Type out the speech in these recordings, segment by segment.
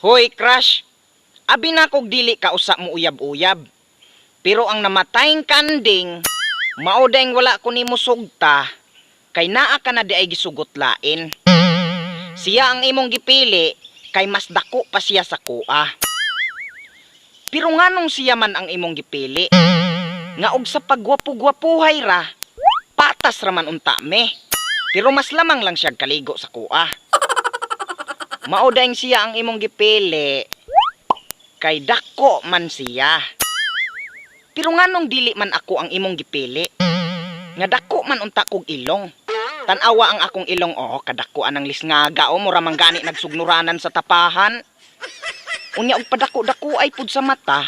Hoy, crush. Abi na kog dili ka usa mo uyab-uyab. Pero ang namatayng kanding, mao dayng wala ko nimo sugta, kay naa ka na diay gisugot lain. Siya ang imong gipili, kay mas dako pa siya sa kuha. Pero nganong siya man ang imong gipili? Nga og sa pagwapo-gwapuhay ra, patas ra man unta me. Pero mas lamang lang siya kaligo sa kuha. Mao dayng siya ang imong gipili, kay dako man siya. Pero nganong dili man ako ang imong gipili? Nga dako man unta kog ilong. Tan-awa ang akong ilong, oh, kadako anang lisngaga, oh, mura man gani nagsugnuranan sa tapahan. Unya og padako-dako ay pud sa mata,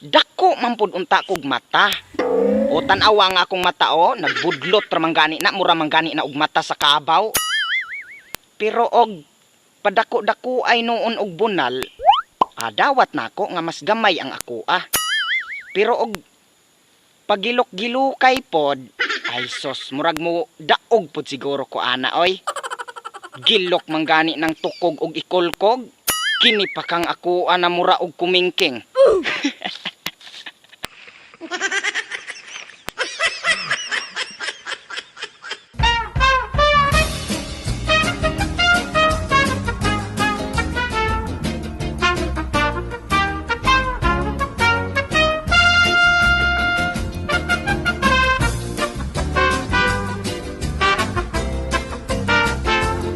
dako man pud unta kog mata. O tan-awa ang akong mata, oh, nagbudlot ra man gani na, mura man gani na og mata sa kabaw. Pero og padako-dako ay noon og bunal, dawat nako nga mas gamay ang ako ah. Pero og pagilok-gilukay pod, ay sos, murag mo daog pod siguro ko ana oy. Gilok man gani ng tukog og ikulkog, kini pa kang ako ana mura og kumingking.